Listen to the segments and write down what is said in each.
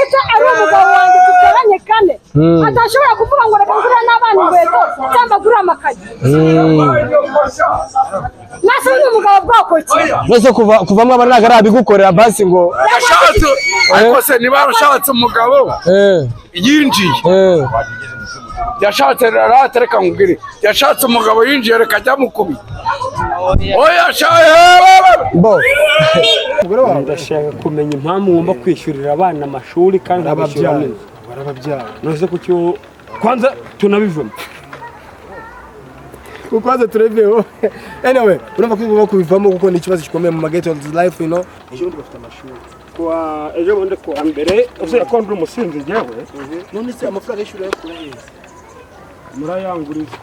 Gute ari umugabo wanjye tubyaranye kane, atashobora kuvuga ngo reka ngurire n'abana inkweto cyangwa agure amakayi? Nase ni umugabo bwoko ki? Mbese kuva mwaba ntabwo arabigukorera basi ngo? Yashatse, ariko se niba yarashatse umugabo yinjiye, yashatse rata, reka nkubwire, yashatse umugabo yinjiye, reka ajya mukubita, oya shaye. Bo. Ndashaka kumenya impamvu ngomba kwishyurira abana amashuri kandi nkabishyura Barababyara. neza. Barababyara. None kuki wowe kwanza tunabivemo? Kwanza tureveho. Anyway, urumva ko ugomba kubivamo kuko ni ikibazo gikomeye mu ghetto life. Ejo bundi bafite amashuri. Kuwa ejo bundi, kuwa mbere, uzi ko ndi umusinzi njyewe. None se amafaranga y'ishuri ayakura heza? Murayanguriza.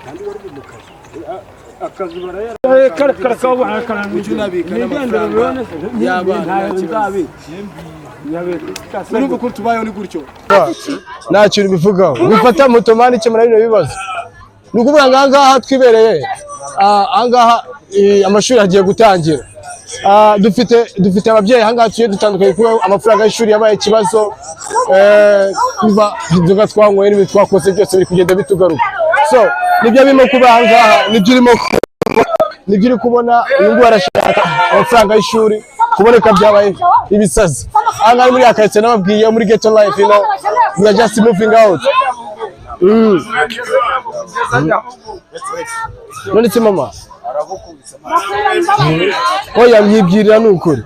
Kandi wari uri mu kazi. Akazi barayara kare kare kare kare. Ujye unabika n'amafaranga y'abana, nta kibazo. Urumva ukuntu tubayeho ni gutyo. Nta kintu bivugaho. Wifata moto man, ikemura bino bibazo. Ni ukuvuga ngo ahangaha twibereye, ahangaha amashuri agiye gutangira. Dufite ababyeyi ahangaha tugiye dutandukanye kuko amafaranga y'ishuri yabaye ikibazo. Kuva inzoga twanyweye n'ibintu twakoze byose biri kugenda bitugaruka. So nibyo birimo kuba ahangaha, nibyo uri kubona. Uyu nguyu arashaka amafaranga y'ishuri, kuboneka byabaye ibisazi. Ahangaha muri ya karitsiye nababwiye, muri ghetto life, we are just moving out. None se mama, oya, myibwirira ni ukuri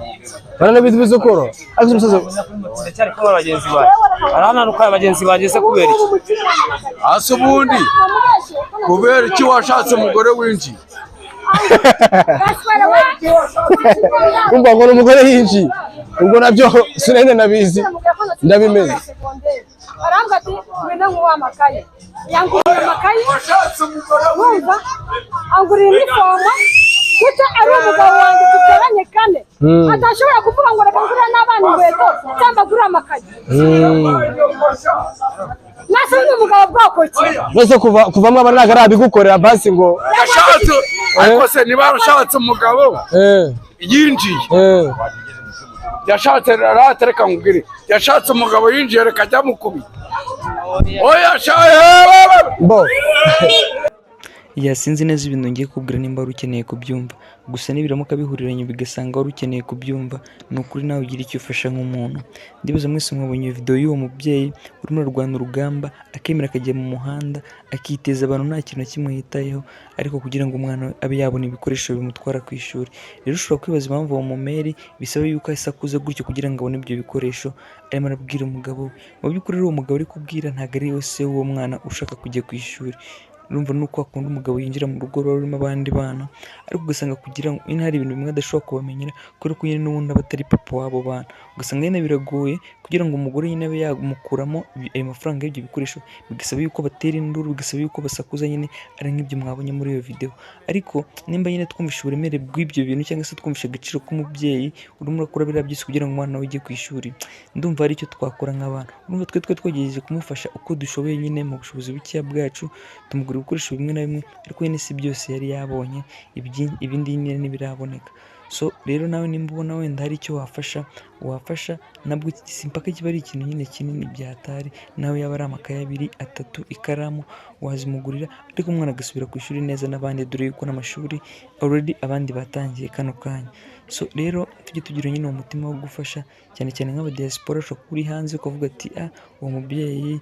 baranabizi bizokoro, ariko umusaza. Ndacyari kubona bagenzi banjye, arananuka bagenzi banjye se kubera iki? Hasi ubundi kubera iki washatse umugore winjiye? Umva ngo ni umugore yinjiye, ubwo nabyo sinari nabizi, ndabimenye. Arambwira ati ngwino nkuwe amakaye. Yanguriye amakaye, wumva, angurira inifomo. Gute ari umugabo wanjye tubyaranye kane, atashobora kuvuga ngo reka ngurire n'abana inkweto cyangwa agure amakaye? Nase ni umugabo bwoko ki? Mbese kuva mwaba ntabwo arabigukorera basi ngo? Yashatse, ariko se niba yarashatse umugabo yinjiye, yashatse rata, reka nkubwire, yashatse umugabo yinjiye, reka ajya mukubita, oya shaye. Bo. Ya, sinzi neza ibintu ngiye kubwira nimba wari ukeneye kubyumva, gusa nibiramuka bihuriranye bigasanga wari ukeneye kubyumva, ni ukuri nawe ugira icyo ufasha nk'umuntu. Ndibaza mwese mwabonye iyo video y'uwo mubyeyi urimo ararwana urugamba, akemera akajya mu muhanda, akiteza abantu, nta kintu na kimwe yitayeho, ariko kugira ngo umwana we abe yabona ibikoresho bimutwara ku ishuri. Rero ushobora kwibaza impamvu uwo mumeri bisaba yuko asakuza gutyo kugira ngo abone ibyo bikoresho arimo arabwira umugabo we. Mu by'ukuri rero uwo mugabo ari kubwira ntabwo ari we se w'uwo mwana ushaka kujya ku ishuri. Urumva nuko akunda umugabo yinjira mu rugo ruba rurimo abandi bana, ariko ugasanga kugira ngo nyine hari ibintu bimwe adashobora kubamenyera kubera ko nyine n'ubundi aba atari papa w'abo bana. Ugasanga nyine biragoye kugira ngo umugore nyine abe yamukuramo ayo mafaranga y'ibyo bikoresho, bigasaba yuko batera induru, bigasaba yuko basakuza nyine, ari nk'ibyo mwabonye muri iyo video. Ariko nimba nyine twumvishe uburemere bw'ibyo bintu cyangwa se twumvishe agaciro k'umubyeyi urimo urakora biriya byose kugira ngo umwana we ajye ku ishuri, ndumva hari icyo twakora nk'abana. Urumva twe twagerageje kumufasha uko dushoboye nyine mu bushobozi bukeya bwacu, tumugurira ibikoresho bimwe na bimwe, ariko nyine si byose yari yabonye, ibindi nyine ntibiraboneka. So rero nawe nimba ubona wenda hari icyo wafasha, wafasha nabwo si mpaka kiba ari ikintu nyine kinini byatari. Nawe yaba ari amakaye abiri, atatu, ikaramu, wazimugurira, ariko umwana agasubira ku ishuri neza n'abandi, dore yuko n'amashuri already abandi batangiye kano kanya. So rero tujye tugira nyine uwo mutima wo gufasha, cyane cyane nk'abadiaspora. Ushobora kuba uri hanze ukavuga ati: "Ah, uwo mubyeyi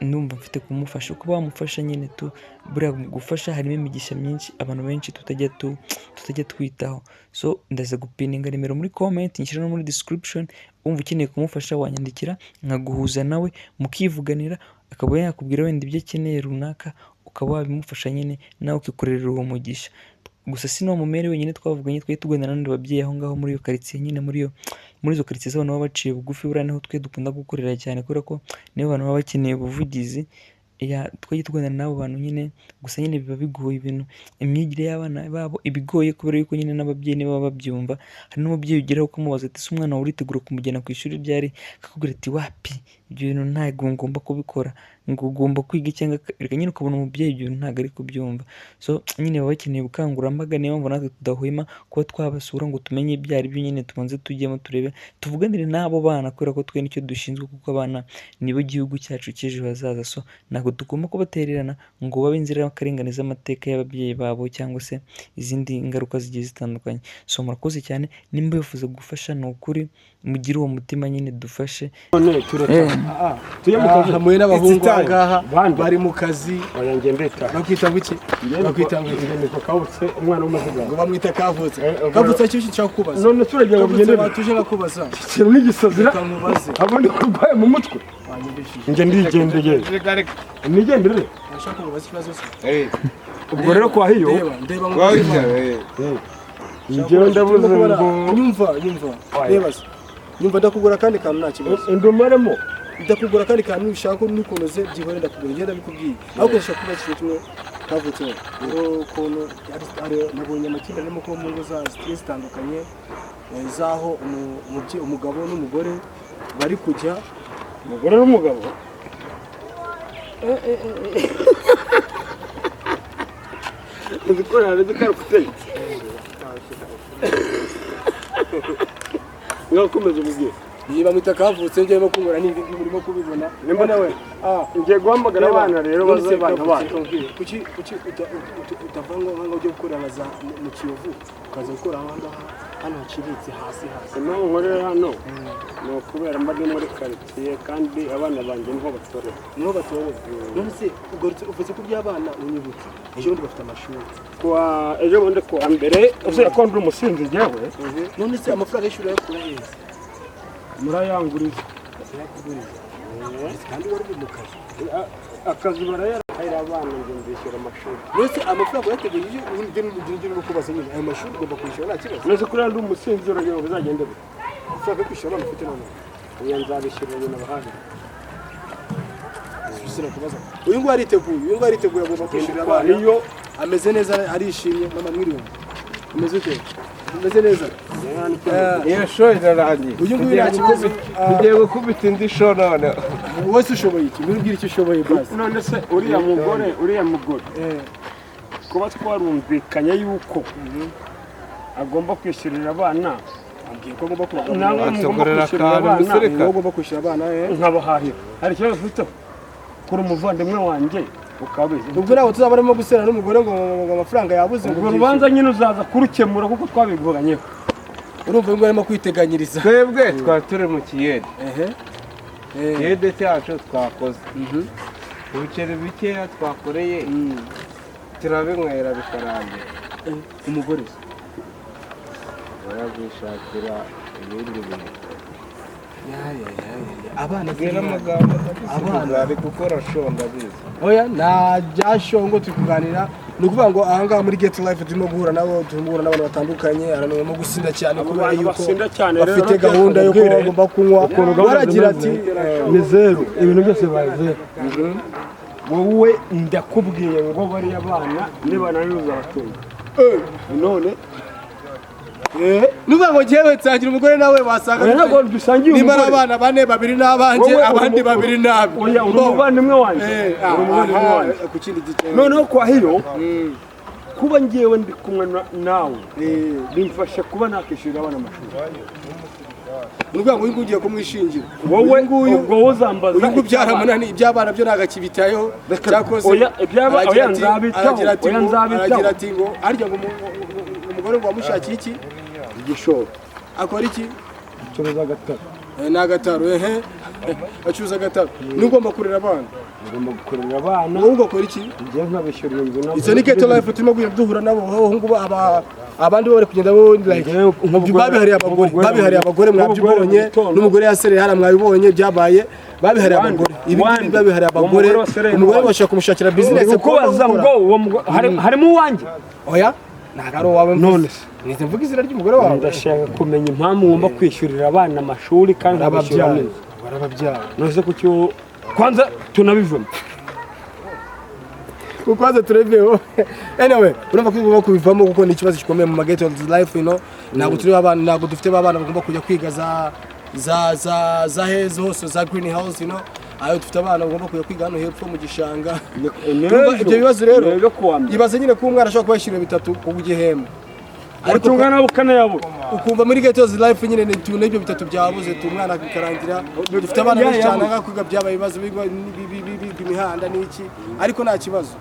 ndumva mfite kumufasha." Kuba wamufasha nyine tu, buriya gufasha harimo imigisha myinshi abantu benshi tutajya twitaho. So ndaza gupininga nimero muri comment, nshyira no muri description. Wumva ukeneye kumufasha, wanyandikira nkaguhuza nawe mukivuganira, akaba yakubwira wenda ibyo akeneye runaka, ukaba wabimufasha nyine, nawe ukikorera uwo mugisha. Gusa si n'uwo mumere wenyine twavuganye, twari tuganira n'abandi babyeyi aho ngaho muri iyo karitsiye nyine, muri izo karitsiye z'abantu baba baciye bugufi. Buriya niho twe dukunda gukorera cyane kubera ko nibo bantu baba bakeneye ubuvugizi. Ya, twajya tuganira n'abo bantu nyine, gusa nyine biba bigoye ibintu, imyigire y'abana babo iba igoye kubera yuko nyine n'ababyeyi nibo baba babyumva. Hari n'umubyeyi ugeraho ukamubaza ati: "Ese umwana wawe uritegura kumujyana ku ishuri ryari?" Akakubwira ati: "Wapi, ibyo bintu ntabwo ngomba kubikora." ngo ugomba kwiga cyangwa reka nyine ukabona umubyeyi ibyo bintu ntabwo ari kubyumva. So nyine baba bakeneye ubukangurambaga, niyo mpamvu natwe tudahwema kuba twabasura ngo tumenye ibyo ari byo nyine, tubanze tujyemo turebe, tuvuganire n'abo bana, kubera ko twe nicyo dushinzwe, kuko abana nibo gihugu cyacu cy'ejo hazaza. So ntabwo tugomba kubatererana ngo babe inzirakarengane z'amateka y'ababyeyi babo cyangwa se izindi ngaruka zigiye zitandukanye. So murakoze cyane, nimba wifuza gufasha ni ukuri mugire uwo mutima nyine dufashe. None tureka tujye mu kazi. Hamwe n'abahungu It's time. ahangaha Bande. bari mu kazi. Oya, njye nditaha. Bakwita ngo iki? Bakwita ngo iki? Nitwa Kavutse, umwana w'umuziga. Ngo bamwita Kavutse. Kavutse, icyo nshaka kubaza. None turagira ngo Kavutse, bigende bite? watuje nkakubaza. Ikintu n'igisazira. Reka nkubaze. Abo ndi kurwaye mu mutwe. Njye ndigendeye. Nigendere. Nashaka kubaza ikibazo se. Ubwo rero kwa hiyo Ndeba, ndeba ngo njyewe ndabuze ngo nyumva, nyumva. Reba se. Nyumva, ndakugura kandi kantu, nta kibazo. Indumaremo. Ndakugura kandi kantu ushaka n'ukuntu byihore, ndakugura, ngenda bikubwiye. Ariko ndashaka kubaza ikintu kimwe, Kavutse. Ukuntu nabonye amakimbirane arimo kuba mu ngo zigiye zitandukanye, z'aho umugabo n'umugore bari kujya Umugore n'umugabo. Nzikora nzikara kuteye. Ngakomeza umubwire. Niba mwita Kavutse, njye arimo kungura n'ibi ngibi urimo kubibona. Nimba nawe ngiye guhamagara abana rero None se baze bana Kavutse, bacu. nkubwire, kuki utava ngo ngo ujye gukora nka za mu Kiyovu, ukaza gukora aha ngaha hano haciriritse hasi hasi? Impamvu nkorera hano ni ukubera mba ndi muri karitsiye, kandi abana banjye niho batorera. Niho batorera. None se ugarutse uvuze ko by'abana, unyibutse ejo bundi bafite amashuri. Kuwa ejo bundi kuwa mbere, uzi ko ndi umusinzi njyewe. None se amafaranga y'ishuri urayakura heza? Murayanguriza. Bayakuguriza kandi wari uri mu kazi. Akazi barayarahira abana, njye mbishyura amashuri. None se amafaranga uyateganyije? Ubundi njye urimo kubaza nyine, ayo mashuri ugomba kwishyura nta kibazo. None se kuriya ndi umusinzi, uragira ngo bizagende bite? Amafaranga yo kwishyura abana ufite none? Oya, nzabishyurira nyina bahahira. Sinakubaza. Uyu nguyu ariteguye, uyu nguyu ariteguye, agomba kwishyurira abana. Iyo Ameze neza, arishimye. Mama, mwiriwe, umeze ute? Umeze neza? Iyo show irarangiye. Uyu nguyu nta kibazo. Tugiye gukubita indi show none. Wowe ushoboye iki? Mbwira icyo ushoboye basi. None se uriya mugore, kuba twarumvikanye yuko agomba kwishyurira abana, Ambwiye ko agomba kubagaburira. Nawe mugomba Atugurira kwishyurira akantu abana, umusirikare. Wowe ugomba kwishyura abana, eh? nkabahahira, hari ikibazo ufite kuri umuvandimwe wanjye ukabizi? Ubwo ntabwo tuzaba arimo gusera n'umugore ngo amafaranga yabuze ngo Urwo byishyure. rubanza nyine uzaza kurukemura kuko twabivuganyeho. Urumva uyu nguyu arimo kwiteganyiriza. Twebwe twari turi mu kiyede. Ehe. Ikiyede cyacu twakoze, ibiceri bikeya twakoreye turabinywera bikarangira. Umugore se? Barabishakira ibindi bintu. Ya, ya, ya, ya. Abana se? Bwira amagambo. Abana. Ari gukora show, ndabizi. Oya, nta byashongo, turi kuganira. Ni ukuvuga ngo ahangaha muri Get Life turimo guhura nabo, turimo guhura n'abantu batandukanye. Abantu barimo gusinda cyane Abo kubera bantu yuko basinda cyane rero, bafite reka gahunda yo kuba nkubwire bagomba kunywa. Ukuntu gahunda Baragira ati zimeze. Ni zeru, ibintu byose bibaye zeru. Wowe ndakubwiye ngo bariya bana nibananira uzabatunga none. Ni ukuvuga ngo njyewe nsangira umugore nawe wasanga Oya, ntabwo dusangiye nimba ari umugore. abana bane, babiri n'abanjye, Wowe uri abandi babiri n'abe. Oya, uri umuvandimwe wanjye. Uri umuvandimwe wanjye. Ku kindi gice. Noneho kwa hiyo, kuba ngewe ndi kumwe nawe bimfasha kuba nakishyurira abana amashuri. Ni ukuvuga ngo uyu nguyu ugiye kumwishingira. Wowe Uyu nguyu ubwo wowe uzambaza uyu nguyu icy'abana. byaramunaniye, iby'abana byo ntabwo akibitayeho. Cyakoze Oya, aragira oya, nzabitaho, aragira ati oya, ngo nzabitaho. Aragira ati ngo arya ngo umugore ngo wamushakiye iki? Igishoro. Akora iki? Curuza agataro. Ni agataro, ehe, acuruza agataro. Ni ugomba kurera abana. Ugomba gukorera abana. Wowe ugakora iki? Njyewe nkabishyurira inzu Izo ni Ghetto Life turimo kugenda duhura nabo. Aho ngubu aba abandi bo bari kugenda bo like babihariye abagore, babihariye abagore, mwabyibonye. N'umugore yasereye hariya, mwabibonye byabaye. Babihariye abagore ibi ngibi, babihariye abagore. Umugore bashaka kumushakira business. Kubaza ngo uwo harimo uwanjye? Oya, ntabwo ari uwawe. None se? Nize mvuga izina ry'umugore wawe. Ndashaka kumenya impamvu ngomba kwishyurira abana amashuri kandi nkabishyura Barababyara. neza. Barababyara. None se kuki kwanza tunabivemo? Kwanza tureveho. Anyway, urumva ko ugomba kubivamo kuko ni ikibazo gikomeye mu ghetto life. Ntabwo turi abana, ntabwo dufite abana bagomba kujya kwiga za za heza hose, za green house. Ayo dufite abana bagomba kujya kwiga hano hepfo mu gishanga. Urumva ibyo bibazo rero, Ejo kuwa mbere. ibaze nyine ko umwana ashobora kuba yishyura bitatu ku gihembwe. Ariko Ucunga nawe ukanayabura. ukumva muri ghetto life nyine ni tu n'ibyo bitatu byabuze tu, umwana bikarangira. Dufite abana benshi cyane nka kwiga byabaye ibibazo, biga biga imihanda n'iki, ariko nta kibazo,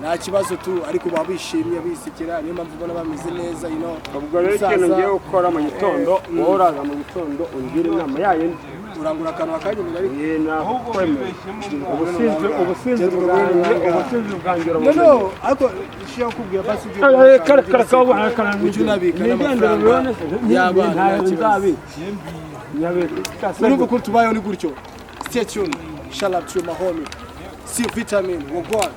nta kibazo tu, ariko baba bishimye, bisekera, niyo mpamvu ubona bameze neza. Ubwo rero ikintu Umusaza, ngiye gukora mu gitondo, wowe uraza mu gitondo ungira inama yayindi. Urangura akantu bakanyemera ariko. Ye, nakwemera. Ubusinzi bwanjye No, urabumenye. no, ariko ishaka kukubwira basi ujye Eh, kare kare kare kare. Ujye unabika n'amafaranga y'abana, nta kibazo. Urumva ukuntu tubayeho ni gutyo. Stay tuned, shout out to my homie C Vitamin, wagwan.